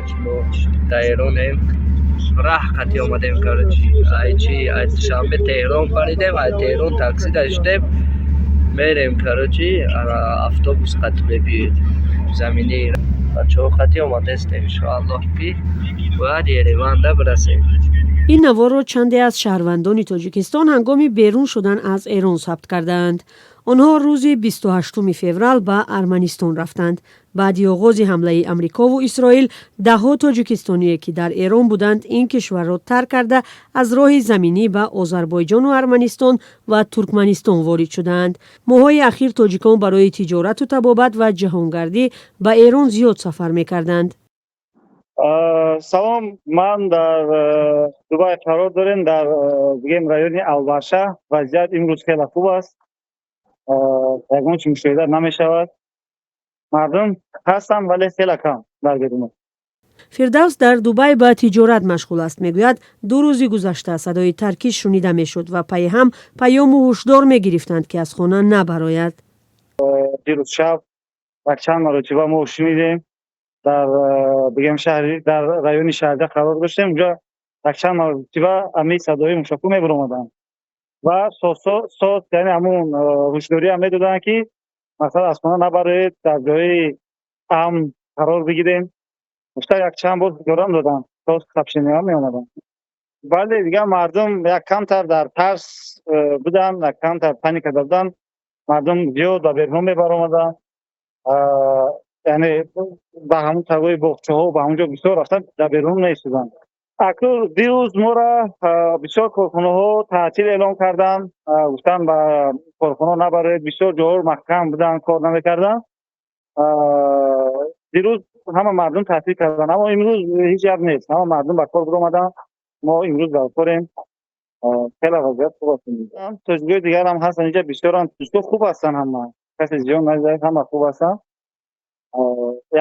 Короче, мо дар Эронем, раҳ қатӣ омадем. Короче, ай чи, ай Душанбе Теҳрон паридем, ай Теҳрон такси даштем, мерем. Короче, автобус қатӣ мебиёед, заминӣ. Бачаҳо қатӣ омадастем. Иншоаллоҳ, ки бояд Ереванда бирасем. Ин наворро чанде аз шаҳрвандони Тоҷикистон ҳангоми берун шудан аз Эрон сабт кардаанд. Онҳо рӯзи 28 феврал ба Арманистон рафтанд. Баъди оғози ҳамлаи Амрикову Исроил даҳҳо тоҷикистоние, ки дар Эрон буданд, ин кишварро тарк карда, аз роҳи заминӣ ба Озарбойҷону Арманистон ва Туркманистон ворид шудаанд. Моҳҳои ахир тоҷикон барои тиҷорату табобат ва ҷаҳонгардӣ ба Эрон зиёд сафар мекарданд. Салом, ман дар Дубай қарор дорем, дар бигем райони Албарша. Вазъият имрӯз хеле хуб аст, ягон чи мушоҳида намешавад. Мардум ҳастанд, вале хеле кам дар берун. Фирдавс дар Дубай ба тиҷорат машғул аст. Мегӯяд, 2 рӯзи гузашта садои таркиш шунида мешуд ва пайи ҳам паёму ҳушдор мегирифтанд, ки аз хона набарояд. Дирӯз шаб якчанд маротиба мо шунидем. Дар бигем шаҳри, дар райони Шарҷа қарор доштем. Унҷо якчанд маротиба ҳамин садои мушакҳо мебаромаданд ва соз, яъне ҳамун ҳушдориам медоданд, ки масалан аз хона набароед, дар ҷои амн қарор бигирем. Гуфта, якчанд бор ҳушдорам доданд, соз сообщения меомаданд. Бале, дигар мардум як камтар дар тарс буданд, як камтар паника буданд. Мардум зиёд ба берун мебаромаданд, яъне ба ҳамун тагои боғчаҳо, ба ҳамун ҷо бисёр рафтан, дар берун наистоданд. Акнун дирӯз моро бисёр корхонаҳо таътил эълон карданд, гуфтанд, ба корхона набароед. Бисёр ҷоҳо маҳкам буданд, кор намекарданд. Дирӯз ҳама мардум таътил карданд, аммо имрӯз ҳеҷ гап нест, ҳама мардум ба кор биромаданд. Мо имрӯз дар корем, хеле вазъият хуб аст. Тоҷикои дигарам ҳастанд инҷа, бисёрам тоҷико хуб ҳастанд, ҳама касе зиён надида, ҳама хуб ҳастанд.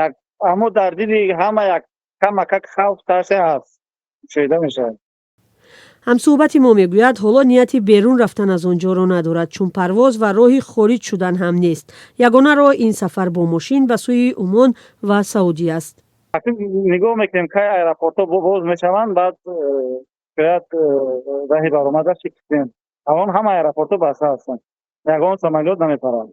Як аммо дар дили ҳама як камакак хавф, тарсе ҳаст, мушоҳида мешавад. Ҳамсӯҳбати мо мегӯяд, ҳоло нияти берун рафтан аз он ҷоро надорад, чун парвоз ва роҳи хориҷ шудан ҳам нест. Ягона роҳ ин сафар бо мошин ба сӯи Умон ва Саудӣ аст. Нигоҳ мекунем, кай аэропортҳо боз мешаванд, баъд шояд роҳи баромада фикр кунем. Ҳамон ҳама аэропортҳо баста ҳастанд, ягон самолёт намепарад.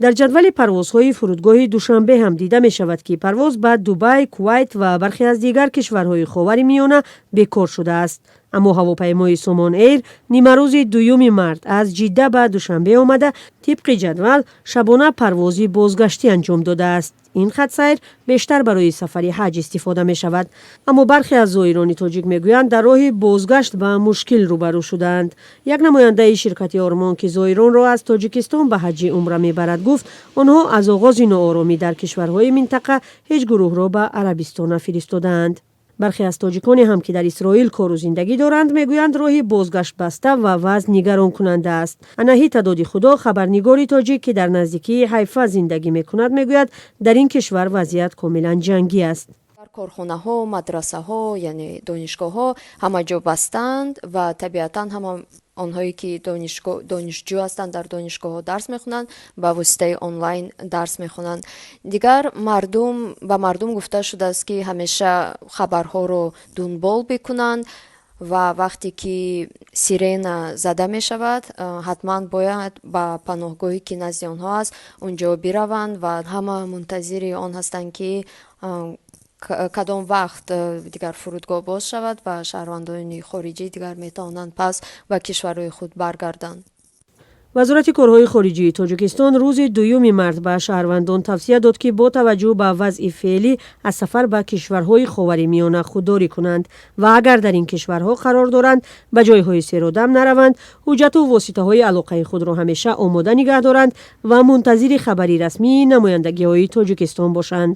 Дар ҷадвали парвозҳои фурудгоҳи Душанбе ҳам дида мешавад, ки парвоз ба Дубай, Кувайт ва бархе аз дигар кишварҳои Ховари Миёна бекор шудааст. Аммо ҳавопаймои Сомон Эйр нимарӯзи 2 март аз Ҷидда ба Душанбе омада, тибқи ҷадвал шабона парвози бозгаштӣ анҷом додааст. Ин хатсайр бештар барои сафари ҳаҷ истифода мешавад. Аммо бархе аз зоирони тоҷик мегӯянд, дар роҳи бозгашт ба мушкил рӯбарӯ шудаанд. Як намояндаи ширкати Ормон, ки зоиронро аз Тоҷикистон ба ҳаҷи умра мебарад, гуфт, онҳо аз оғози нооромӣ дар кишварҳои минтақа ҳеҷ гурӯҳро ба Арабистон нафиристодаанд. Бархе аз тоҷиконе ҳам, ки дар Исроил кору зиндагӣ доранд, мегӯянд, роҳи бозгашт баста ва вазъ нигаронкунанда аст. Анаҳита Доди Худо, хабарнигори тоҷик, ки дар наздикии Ҳайфа зиндагӣ мекунад, мегӯяд, дар ин кишвар вазъият комилан ҷангӣ аст. Корхонаҳо, мадрасаҳо, яъне донишгоҳҳо ҳама ҷо бастаанд ва табиатан ҳама онҳое ки донишҷӯ ҳастанд, дар донишгоҳҳо дарс мехонанд, ба воситаи онлайн дарс мехонанд. Дигар мардум, ба мардум гуфта шудааст, ки ҳамеша хабарҳоро дунбол бикунанд ва вақте ки сирена зада мешавад, ҳатман бояд ба паноҳгоҳе, ки назди онҳо аст, он ҷо бираванд. Ва ҳама мунтазири он ҳастанд, ки кадом вақт дигар фурудгоҳ боз шавад ва шаҳрвандони хориҷӣ дигар метавонанд пас ба кишварҳои худ баргарданд. Вазорати корҳои хориҷии Тоҷикистон рӯзи 2 март ба шаҳрвандон тавсия дод, ки бо таваҷҷӯҳ ба вазъи феълӣ аз сафар ба кишварҳои Ховари Миёна худдорӣ кунанд ва агар дар ин кишварҳо қарор доранд, ба ҷойҳои серодам нараванд, ҳуҷҷату воситаҳои алоқаи худро ҳамеша омода нигаҳ доранд ва мунтазири хабари расмии намояндагиҳои Тоҷикистон бошанд.